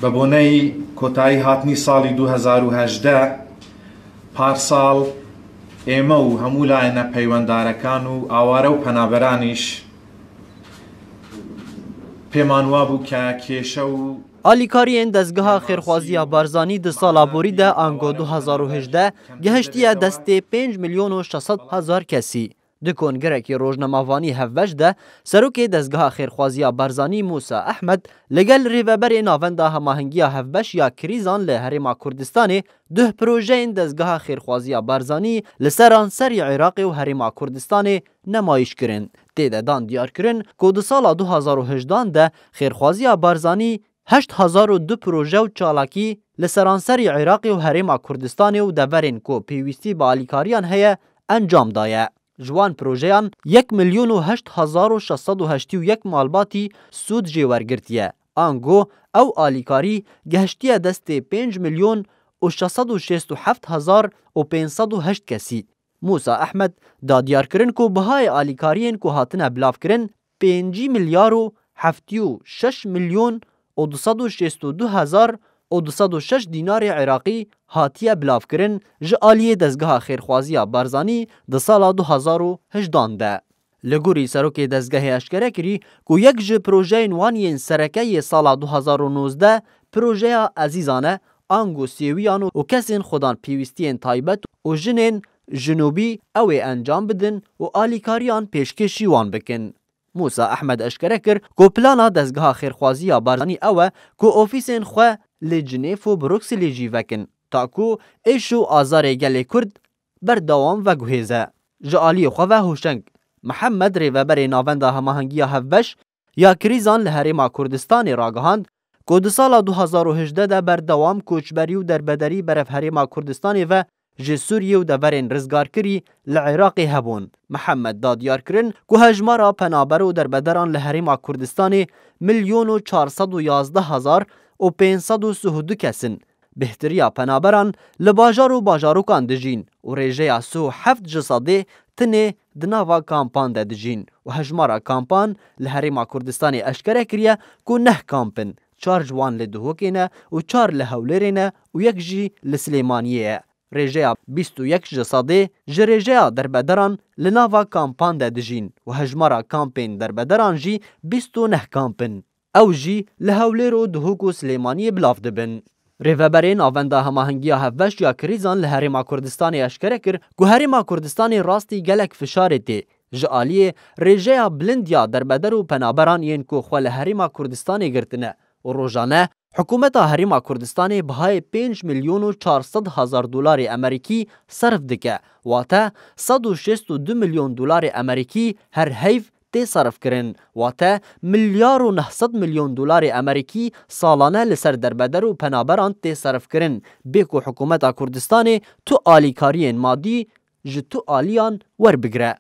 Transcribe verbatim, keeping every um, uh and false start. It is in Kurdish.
بە بۆنەی کۆتایی هاتنی ساڵی دوو هەزار و هەژدە، پارساڵ ئێمە و هەموو لایەنە پەیوەندارەکان و ئاوارە و پەنابەرانیش پێمان وابوو کە کێشە و Alîkariyên dezgeha xêrxwaziya Barzanî di sala borî de ango du hezar û hejdeh gihiştiye destê pênc milyon û şeş sed hezar kesî. Di kongerekî rojnamevanî hevbeş de, serokê dezgeha xêrxwaziya Barzanî Mûsa Ehmed li gel rêveberê Navenda Hemahengiya Hevbeş ya Krîzan li Herêma Kurdistanê duh projeyên dezgeha xêrxwaziya Barzanî li seranserî Iraqê û Herêma Kurdistanê nemayîş kirin. Tê de dan diyarkirin ku di sala du hezar û hejdan de xêrxwaziya Barzanî heşt hezar û du proje û çalakî li seranserî Iraqê û Herêma Kurdistanê û deverên ku pêwîstî bi alîkariyan heye, encam daye. Ji wan projeyan yek milyon û heşt hezar û şeş sed û heştê û yek malbatî sûd jê wergirtiye. Ango ew alîkarî gehiştiye destê pênc milyon û şeş sed û şêst û heft hezar û pênc sed û heşt kesî. Mûsa Ehmed da diyarkirin ku bihayê alîkariyên ku hatine bilavkirin pêncî milyar û heftê û şeş milyon û du sed û şêst û du hezar û du sed û şeş dînarê Iraqî hatiye bilavkirin ji aliyê dezgeha xêrxwaziya Barzanî di sala du hezar û hejdan de. Li gorî serokê dezgehê eşkere kirî ku yek ji projeyên wan yên sereke yê sala du hezar û nozdeh projeya Ezîzan e, ango sêwiyan û kesên xwedan pêwîstiyên taybet û jinên jinûbî ew ê encam bidin û alîkariyan pêşkêşî wan bikin. Mûsa Ehmed eşkere kir ku plana dezgeha xêrxwaziya Barzanî ew e ku ofîsên xwe li Cinêv û Brukselê jî vekin, ta ku êş û azarê gelê Kurd berdewam veguhêze. Ji aliyê xwe ve Hoşeng Mihemed, rêveberê Navenda Hemahengiya Hevbeş ya Krîzan li Herêma Kurdistanê ragihand ku di sala du hezar û hejdeh de berdewam koçberî û derbederî berev Herêma Kurdistanê ve ji Sûriyê û deverên rizgarkirî li Iraqê hebûn. Mihemed da diyarkirin ku hejmara penaber û derbederan li Herêma Kurdistanê milyon û çar sed û yazdeh hezar û pênc sed û sih û du kes in. Bêhtiriya penaberan li bajar û bajarokan dijîn û rêjeya sih û heft ji sedê tinê di nava kampan de dijîn û hejmara kampan li Herêma Kurdistanê eşkere kiriye ku neh kamp in, çar ji wan li Duhokê ne û çar li Hewlêrê ne û yek jî li Silêmaniyê ye. Rêjeya bîst û yek ji sedê ji rêjeya derbederan li nava kampan de dijîn û hejmara kampên derbederan jî bîst û neh kamp in. Ew jî li Hewlêr û Duhok û Silêmaniyê bilav dibin. Rêveberê Navenda Hemahengiya Hevbeş ya Krîzan li Herêma Kurdistanê eşkere kir ku Herêma Kurdistanê rastî gelek fişarê tê ji aliyê rêjeya bilind ya derbeder û penaberan yên ku xwe li Herêma Kurdistanê girtine û rojane hikûmeta Herêma Kurdistanê bihayê pênc milyon û çar sed hezar dolarê Amerîkî serf dike, wate sed û şêst û du milyon dolarê Amerîkî her heyv tê serfkirin, wate milyar û neh sed milyon dolarê Amerîkî salane li ser derbeder û penaberan tê serfkirin, bê ku hikûmeta Kurdistanê tu alîkariyên madî ji tu aliyan werbigire.